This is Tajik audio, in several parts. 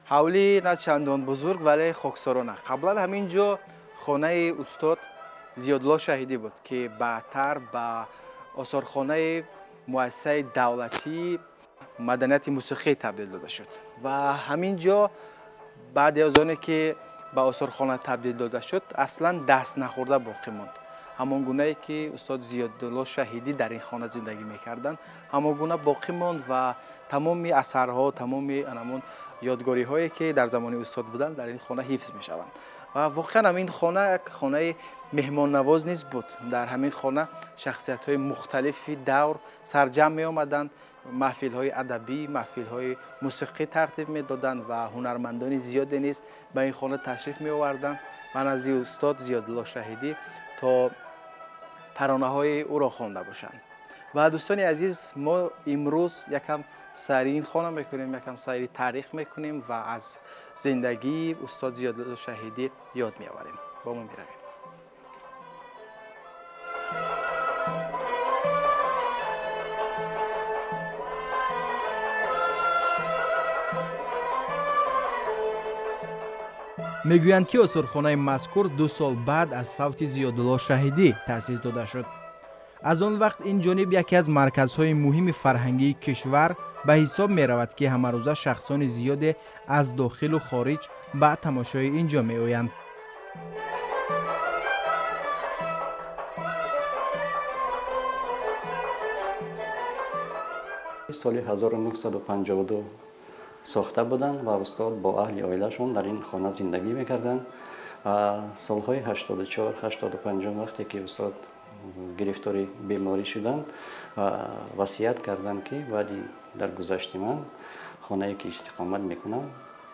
Ҳавлӣ на чандон бузург, вале хоксорона. Қаблан ҳамин ҷо хонаи устод Зиёдулло Шаҳидӣ буд, ки баъдтар ба осорхонаи муассисаи давлатии маданияти мусиқӣ табдил дода шуд. Ва ҳамин ҷо баъди аз оне ки ба осорхона табдил дода шуд, аслан даст нахӯрда боқӣ монд. Ҳамон гунае ки устод Зиёдулло Шаҳидӣ дар ин хона зиндагӣ мекарданд, ҳамон гуна боқӣ монд ва тамоми асарҳо, тамоми ҳамон ёдгориҳое ки дар замони устод буданд, дар ин хона ҳифз мешаванд. Ва воқеан ҳамин хона як хонаи меҳмоннавоз низ буд. Дар ҳамин хона шахсиятҳои мухталифи давр сарҷамъ меомаданд, маҳфилҳои адабӣ, маҳфилҳои мусиқӣ тартиб медоданд ва ҳунармандони зиёде низ ба ин хона ташриф меоварданд ба назди устод Зиёдулло Шаҳидӣ то таронаҳои ӯро хонда бошанд. Ва дӯстони азиз, мо имрӯз якам сайри ин хона мекунем, якам сайри таърих мекунем ва аз зиндагии устод Зиёдулло Шаҳидӣ ёд меоварем. Бо мо меравем. Мегӯянд, ки осорхонаи мазкур 2 сол баъд аз фавти Зиёдулло Шаҳидӣ таъсис дода шуд. Аз он вақт ин ҷониб яке аз марказҳои муҳими фарҳангии кишвар ба ҳисоб меравад, ки ҳамарӯза шахсони зиёде аз дохилу хориҷ ба тамошои ин ҷо меоянд. Соли 1952 сохта буданд ва устод бо аҳли оилашон дар ин хона зиндагӣ мекарданд. Ва солҳои 84, 85, вақте ки устод гирифтори беморӣ шуданд ва васият карданд, ки баъди даргузашти ман хонае ки истиқомат мекунам,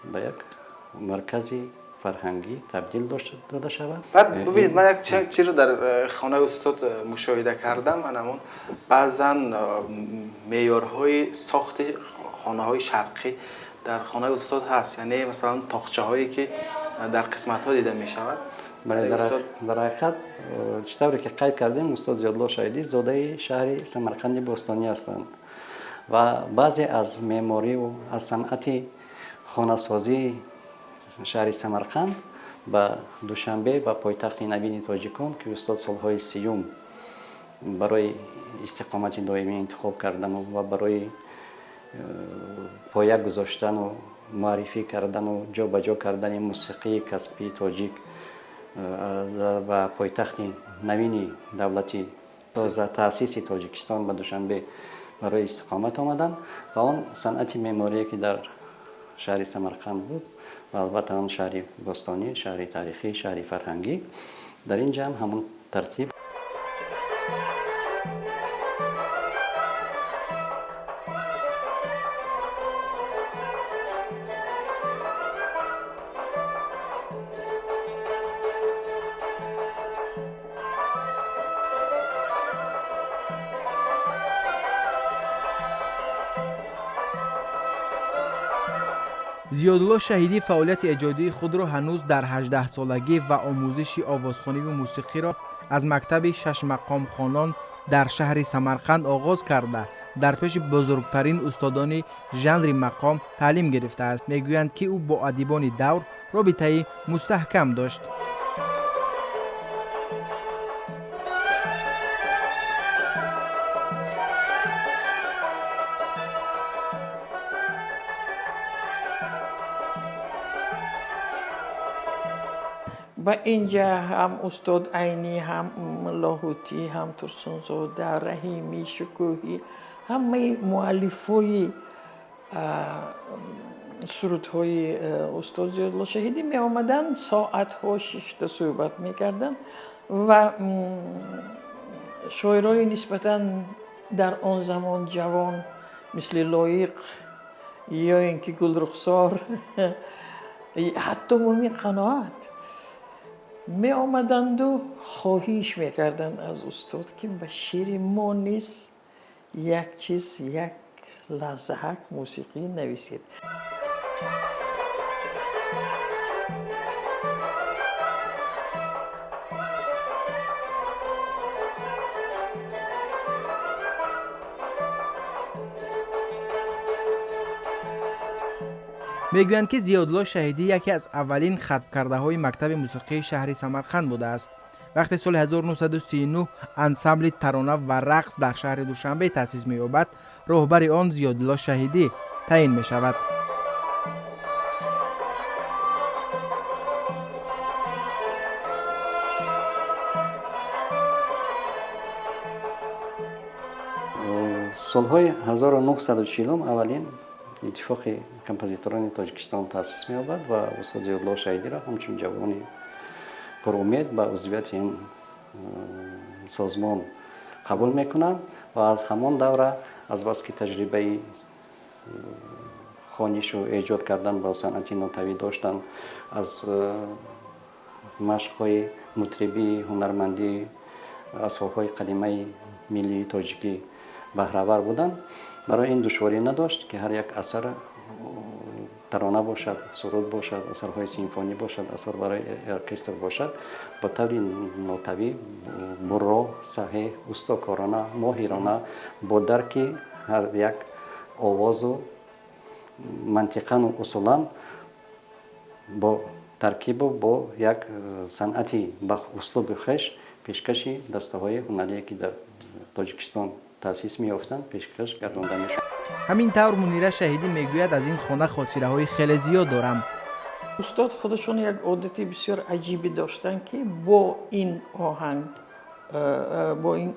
ба як маркази фарҳангӣ табдил дода шавад. Баъд бубинед, ман як чизро дар хонаи устод мушоҳида кардам. Ман ҳамон баъзан меъёрҳои сохти хонаҳои шарқӣ дар хонаи устод ҳаст, яъне масалан тоқчаҳое ки дар қисматҳо дида мешавад. Бале, дар ҳақиқат, чӣ тавре ки қайд кардем, устод Зиёдулло Шаҳидӣ зодаи шаҳри Самарқанди бостонӣ ҳастанд ва баъзе аз меъмориву аз санъати хонасозии шаҳри Самарқанд ба Душанбе, ба пойтахти навини тоҷикон, ки устод солҳои 30-юм барои истиқомати доимӣ интихоб кардану ва барои поя гузоштану муаррифӣ кардану ҷо ба ҷо кардани мусиқии касбии тоҷик ба пойтахти навини давлати тоза таъсиси Тоҷикистон, ба Душанбе барои истиқомат омаданд ва он санъати меъморие ки дар шаҳри Самарқанд буд ва албатта он шаҳри бостонӣ, шаҳри таърихӣ, шаҳри фарҳангӣ, дар ин ҷа ҳам ҳамон тартиб. Зиёдулло Шаҳидӣ фаъолияти эҷодии худро ҳанӯз дар 18-солагӣ ва омӯзиши овозхониву мусиқиро аз мактаби шашмақомхонон дар шаҳри Самарқанд оғоз карда, дар пеши бузургтарин устодони жанри мақом таълим гирифтааст. Мегӯянд, ки ӯ бо адибони давр робитаи мустаҳкам дошт. Ба инҷа ҳам устод Айнӣ, ҳам Лоҳутӣ, ҳам Турсунзода, Раҳимӣ, Шукӯҳӣ, ҳамаи муаллифои сурудҳои устод Зиёдулло Шаҳидӣ меомаданд, соатҳо шишта суҳбат мекарданд ва шоирои нисбатан дар он замон ҷавон, мисли Лоиқ ё ин ки Гулрухсор, ҳатто Мумин Қаноат меомаданду хоҳиш мекарданд аз устод, ки ба шеъри мо низ як чиз, як лаҳзаҳак мусиқӣ нависед. Мегӯянд, ки Зиёдулло Шаҳидӣ яке аз аввалин хатмкардаҳои мактаби мусиқии шаҳри Самарқанд будааст. Вақте соли 1939 ансамбли тарона ва рақс дар шаҳри Душанбе таъсис меёбад, роҳбари он Зиёдулло Шаҳидӣ таъин мешавад. Солҳои 1940 аввалин иттифоқи композиторони Тоҷикистон таъсис меёбад ва устод Зиёдулло Шаҳидиро ҳамчун ҷавони пурумед ба узвияти ин созмон қабул мекунанд ва аз ҳамон давра, азбаски таҷрибаи хонишу эҷод кардан бо санъати нотавӣ доштанд, аз машқҳои мутрибӣ, ҳунармандӣ, асбобҳои қадимаи миллии тоҷикӣ баҳравар буданд, барои ин душворӣ надошт, ки ҳар як асар, тарона бошад, суруд бошад, асарҳои симфонӣ бошад, асар барои оркестр бошад, ба таври нотавӣ, бурро, саҳеҳ, устокорона, моҳирона, бо дарки ҳар як овозу мантиқану усулан, бо таркибу бо як санъати ба услуби хеш пешкаши дастаҳои ҳунарие, ки дар Тоҷикистон таъсис меёфтанд, пешкаш гардонда мешуд. Ҳамин тавр, Мунира Шаҳидӣ мегӯяд: аз ин хона хотираҳои хеле зиёд дорам. Устод худашон як одати бисёр аҷибе доштанд, ки бо ин оҳанг, бо ин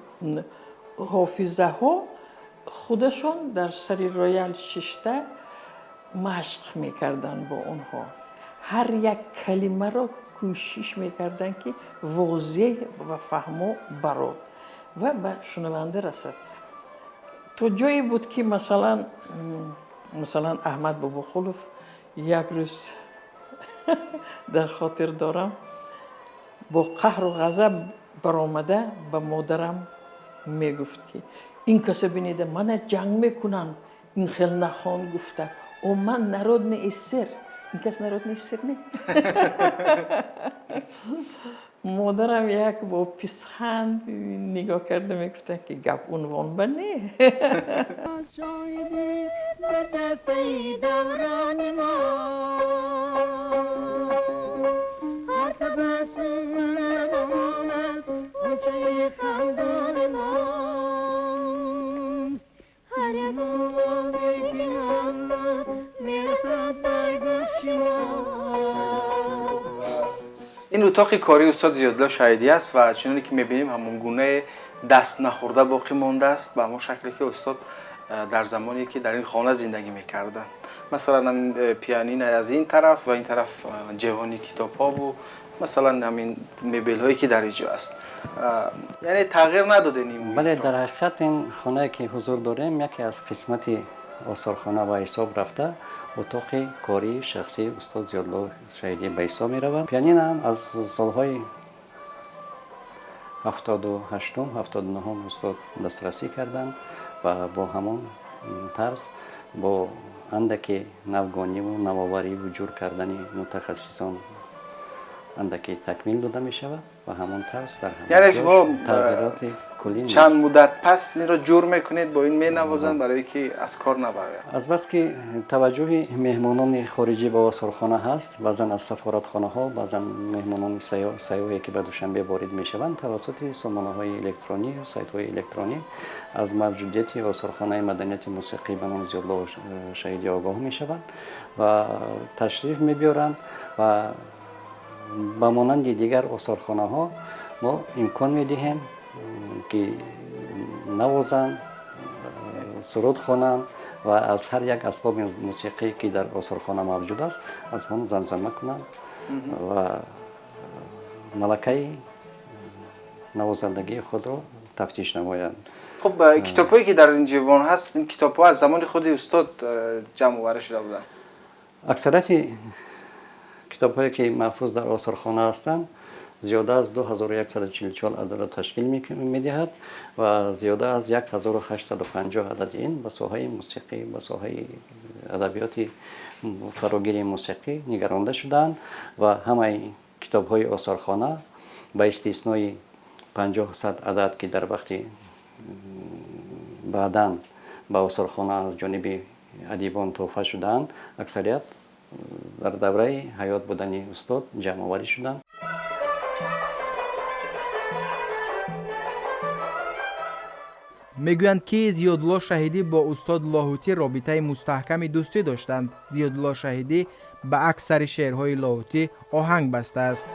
ҳофизаҳо худашон дар сари роял шишта машқ мекарданд бо онҳо. Ҳар як калимаро кӯшиш мекарданд, ки возеҳ ва фаҳмо барод ва ба шунаванда расад. То ҷое буд, ки масалан, Аҳмад Бобохулов як рӯз, дар хотир дорам, бо қаҳру ғазаб баромада ба модарам мегуфт, ки ин каса бинеда, мана ҷанг мекунанд, ин хел нахон гуфта. О, ман народный СССР, ин кас народный СССР не. Модарам як бо писханд нигоҳ карда мегуфтанд, ки гап унвон ба не. Дастаи даврони мо ҳар табассум аст ғунчаи хандони мо, ҳар як овозе ки мерасад бар гӯши мо. Ин утоқи кории устод Зиёдулло Шаҳидӣ аст ва чуноне ки мебинем, ҳамон гунае даст нахӯрда боқӣ мондааст, ба ҳамон шакле ки устод дар замоне ки дар ин хона зиндагӣ мекарданд. Масалан, пианино аз ин тараф ва ин тараф ҷевони китобҳову, масалан, ҳамин мебелҳое ки дар инҷо аст, яъне тағйир надодем ин. Бале, дар ҳақиқат ин хонае ки ҳузур дорем, яке аз қисмати осорхона ба ҳисоб рафта, утоқи кории шахсии устод Зиёдулло Шаҳидӣ ба ҳисоб меравад. Пианино ҳам аз солҳои 78-ум, 79-ум устод дастрасӣ карданд ва бо ҳамон тарз, бо андаке навгониву навовариву ҷур кардани мутахассисон, андаке такмил дода мешавад ва ҳамон тарз дар яъне шумо тағйироти куллӣ. Чанд муддат пас инро ҷур мекунед, бо ин менавозанд, барое ки аз кор набарад? Азбаски таваҷҷӯҳи меҳмонони хориҷӣ ба осорхона ҳаст, баъзан аз сафоратхонаҳо, баъзан меҳмонони сайёҳе, ки ба Душанбе ворид мешаванд, тавассути сомонаҳои электронӣ, сайтҳои электронӣ аз мавҷудияти осорхонаи маданияти мусиқӣ ба номи Зиёдулло Шаҳидӣ огоҳ мешаванд ва ташриф мебиёранд ва ба монанди дигар осорхонаҳо мо имкон медиҳем, ки навозанд, суруд хонанд ва аз ҳар як асбоби мусиқӣ, ки дар осорхона мавҷуд аст, аз он замзама кунанд ва малакаи навозандагии худро тафтиш намоянд. Хуб, китобҳое ки дар ин ҷивон ҳаст, ин китобҳо аз замони худи устод ҷамъоварӣ шуда буданд? Аксарияти китобҳое, ки маҳфуз дар осорхона ҳастанд, зиёда аз 2144 ададро ташкил медиҳад ва зиёда аз 1850 адади ин ба соҳаи мусиқӣ, ба соҳаи адабиёти фарогири мусиқӣ нигаронда шудаанд ва ҳамаи китобҳои осорхона, ба истиснои 50-100 адад, ки дар вақти баъдан ба осорхона аз ҷониби адибон тӯҳфа шудаанд, аксарият Дар давраи ҳаёт будани устод ҷамъоварӣ шуданд. Мегӯянд, ки Зиёдулло Шаҳидӣ бо устод Лоҳутӣ робитаи мустаҳками дӯстӣ доштанд. Зиёдулло Шаҳидӣ ба аксари шеърҳои Лоҳутӣ оҳанг бастааст.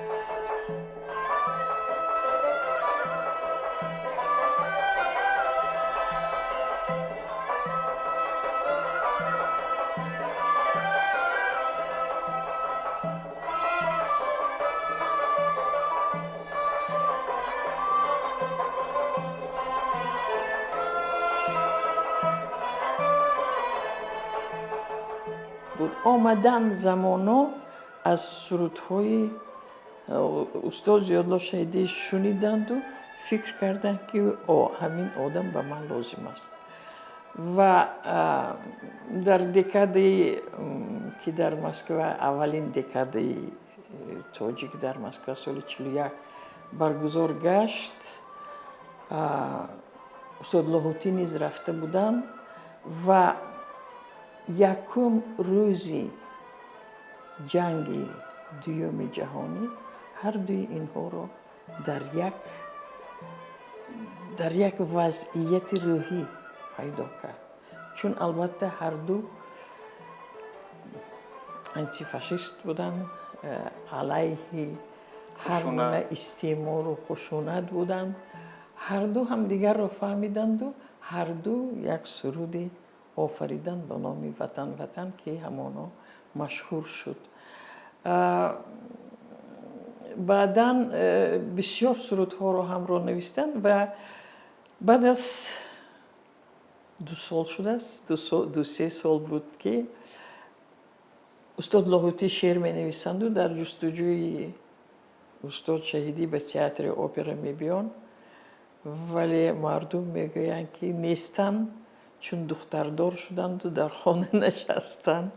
Буд. Омадан замоно аз сурудҳои устод Зиёдулло Шаҳидӣ шуниданду фикр карданд, ки ҳамин одам ба ман лозим аст. Ва дар декадаи, ки дар Москва, аввалин декадаи тоҷик дар Москва соли 41 баргузор гашт, устод Лоҳутӣ низ рафта буданд ва якум рӯзи ҷанги дуюми ҷаҳонӣ ҳардуи инҳоро дар як вазъияти рӯҳӣ пайдо кард, чун албатта ҳарду антифашист буданд, алайҳи ҳар гуна истеъмору хушунат буданд. Ҳарду ҳамдигарро фаҳмиданду ҳарду як суруди офариданд ба номи «Ватан, ватан», ки ҳамоно машҳур шуд. Баъдан бисёр сурудҳоро ҳамроҳ навистанд ва баъд аз 2 сол шудааст, 2-3 сол буд, ки устод Лоҳутӣ шеър менависанду дар ҷустуҷӯи устод Шаҳидӣ ба театри опера мебиён, вале мардум мегӯянд, ки нестанд, чун духтардор шуданду дар хона нишастанд.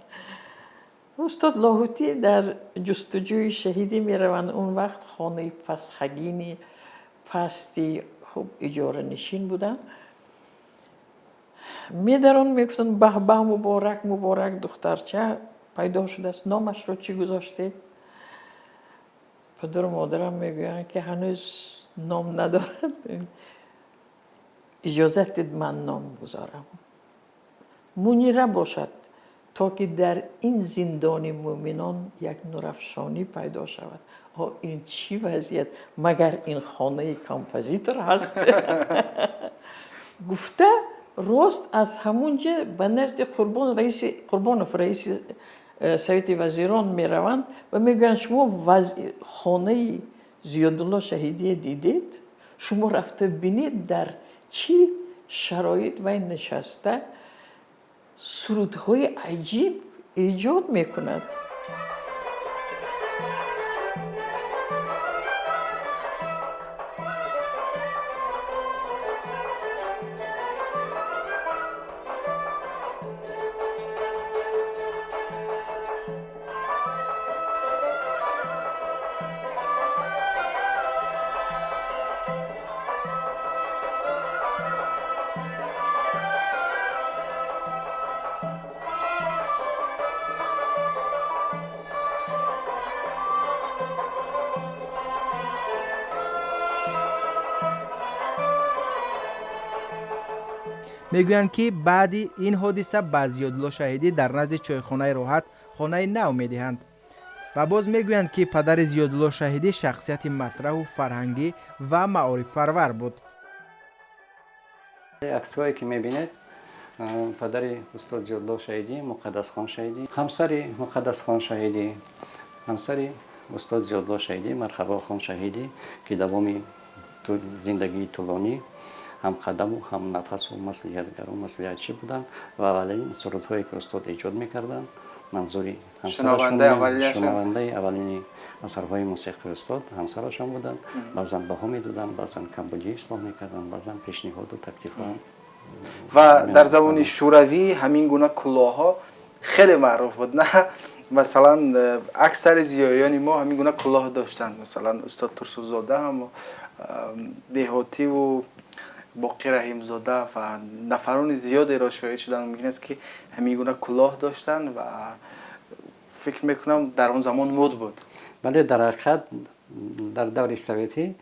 Устод Лоҳутӣ дар ҷустуҷӯи Шаҳидӣ мераванд. Он вақт хонаи пасхагини пасти хуб иҷоранишин буданд. Медарон, мегуфтанд: «Баҳбаҳ, муборак, муборак, духтарча пайдо шудааст, номашро чӣ гузоштед?» Падару модарам мегӯянд, ки ҳанӯз ном надорад. «Иҷозат дид, ман ном гузорам, Мунира бошад, то ки дар ин зиндони мӯминон як нурафшонӣ пайдо шавад». О, ин чӣ вазъият, магар ин хонаи композитор ҳаст, гуфта, рост аз ҳамун ҷа ба назди Қурбон раиси Қурбонов, раиси Совети вазирон мераванд ва мегӯянд: «Шумо хонаи Зиёдулло Шаҳидие дидед, шумо рафта бинед, дар чӣ шароит вай нишаста сурудҳои аҷиб эҷод мекунад». Мегӯянд, ки баъди ин ҳодиса ба Зиёдулло Шаҳидӣ дар назди чойхонаи Роҳат хонаи нав медиҳанд. Ва боз мегӯянд, ки падари Зиёдулло Шаҳидӣ шахсияти матраҳу фарҳангӣ ва маорифпарвар буд. Аксҳое ки мебинед, падари устод Зиёдулло Шаҳидӣ, Муқаддасхон Шаҳидӣ, ҳамсари Муқаддасхон Шаҳидӣ, ҳамсари устод Зиёдулло Шаҳидӣ, Марҳабохон Шаҳидӣ, ки давоми зиндагии тӯлонӣ ҳамқадаму ҳамнафасу маслиҳатгару маслиҳатчӣ буданд ва аввалин сурудҳое ки устод эҷод мекарданд, манзури шунавандаи аввалини асарҳои мусиқии устод ҳамсарашон буданд. Баъзан баҳо медоданд, баъзан камбудӣ ислоҳ мекарданд, баъзан пешниҳоду таклифҳо. Ва дар замони шӯравӣ ҳамин гуна кулоҳҳо хеле маъруф буд, на? Масалан, аксари зиёиёни мо ҳамин гуна кулоҳ доштанд, масалан, устод Турсунзода ҳам, Деҳотиву Боқӣ Раҳимзода ва нафарони зиёдеро шоҳид шудан мумкин аст, ки ҳамин гуна кулоҳ доштанд ва Фикр мекунам, дар он замон мод буд. Бале, дар ҳақиқат дар даври советӣ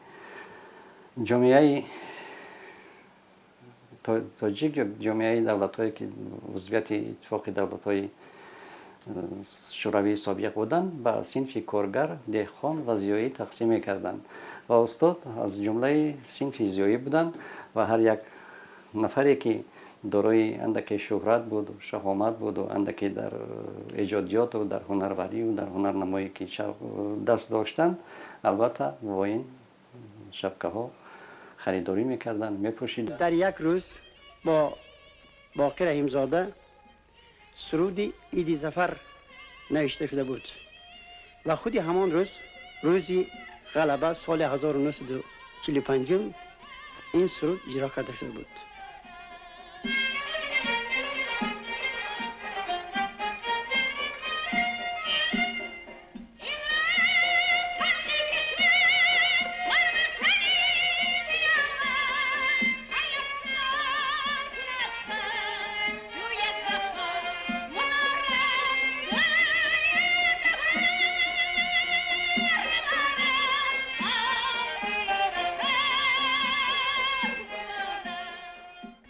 ҷомеаи тоҷик ё ҷомеаи давлатҳое, ки узвияти Иттифоқи давлатҳои Шӯравии собиқ буданд, ба синфи коргар, деҳқон ва зиёӣ тақсим мекарданд ва устод аз ҷумлаи синфи зиёӣ буданд ва ҳар як нафаре, ки дорои андаке шӯҳрат буду шаҳомат буду андаке дар эҷодиёту дар ҳунарварию дар ҳунарнамоӣ ки даст доштанд, албатта бо ин шапкаҳо харидорӣ мекарданд, мепӯшиданд. Дар як рӯз бо Боқир Раҳимзода суруди Иди Зафар навишта шуда буд ва худи ҳамон рӯз, рӯзи ғалаба, соли 1945 ин суруд иҷро карда шуда буд.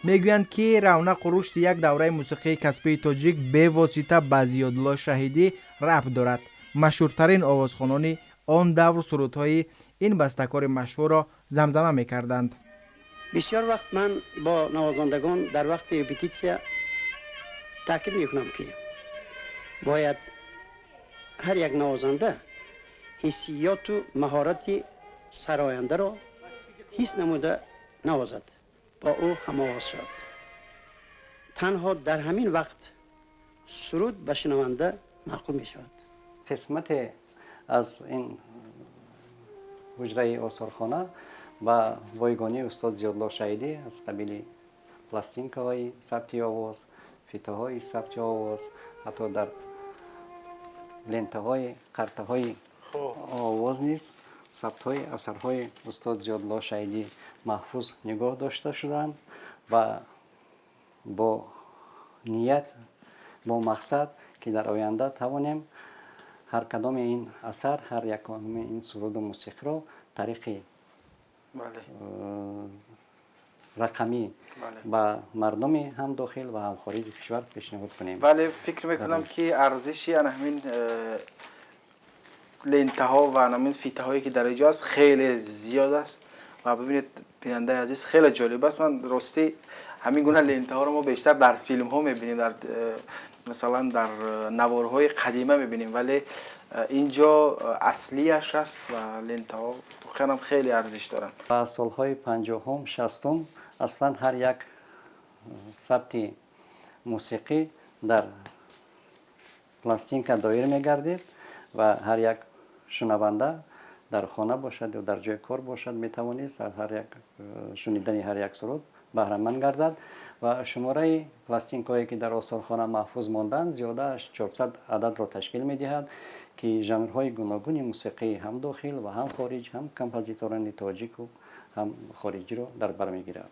Мегӯянд, ки равнақу рушди як давраи мусиқии касбии тоҷик бевосита ба Зиёдулло Шаҳидӣ рабт дорад. Машҳуртарин овозхонони он давр сурудҳои ин бастакори машҳурро замзама мекарданд. Бисёр вақт ман бо навозандагон дар вақти репетитсия таъкид мекунам, ки бояд ҳар як навозанда ҳиссиёту маҳорати сарояндаро ҳис намуда навозад, бо ӯ ҳамовоз шавад. Танҳо дар ҳамин вақт суруд ба шунаванда маъқул мешавад. Қисмате аз ин ҳуҷраи осорхона ба бойгонии устод Зиёдулло Шаҳидӣ аз қабили пластинкаҳои сабти овоз, фитаҳои сабти овоз, ҳатто дар лентаҳои қартаҳои овоз низ сабтҳои асарҳои устод Зиёдулло Шаҳидӣ маҳфуз нигоҳ дошта шуданд ва бо ният, бо мақсад, ки дар оянда тавонем ҳар кадоми ин асар, ҳар якоми ин суруду мусиқиро тариқи рақамӣ ба мардуми ҳам дохил ва ҳам хориҷи кишвар пешниҳод кунем. Бале, фикр мекунам, ки арзиши ана ҳамин лентаҳо ва ҳамин фитаҳое, ки дар инҷо аст, хеле зиёд аст. Ва бибинед, бинандаи азиз, хеле ҷолиб аст. Ман ростӣ ҳамин гуна лентаҳоро мо бештар дар филмҳо мебинем, дар масалан дар наворҳои қадима мебинем, вале инҷо аслияш аст ва лентаҳо воқеан ҳам хеле арзиш доранд. Ва солҳои 50-ум, 60-ум аслан ҳар як сабти мусиқӣ дар пластинка доир мегардид ва ҳар як шунаванда дар хона бошад ё дар ҷои кор бошад, метавонист аз ҳар як шунидани ҳар як суруд баҳраманд гардад. Ва шумораи пластинкаҳое, ки дар осорхона маҳфуз монданд, зиёда аз 400 ададро ташкил медиҳад, ки жанрҳои гуногуни мусиқӣ ҳам дохил ва ҳам хориҷ, ҳам композиторони тоҷику ҳам хориҷиро дар бар мегирад.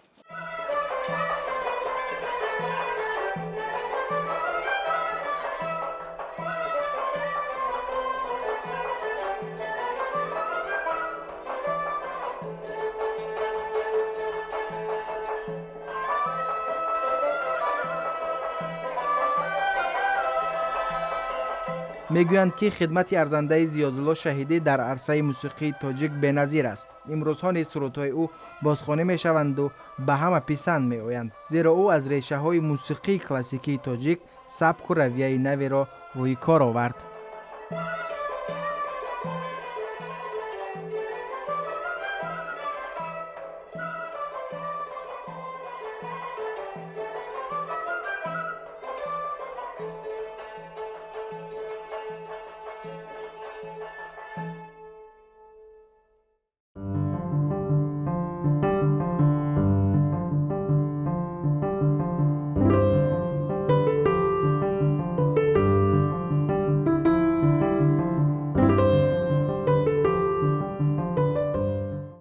Мегӯянд, ки хидмати арзандаи Зиёдулло Шаҳидӣ дар арсаи мусиқии тоҷик беназир аст. Имрӯзҳо низ сурудҳои ӯ бозхонӣ мешаванду ба ҳама писанд меоянд, зеро ӯ аз решаҳои мусиқии классикии тоҷик сабку равияи наверо рӯи кор овард.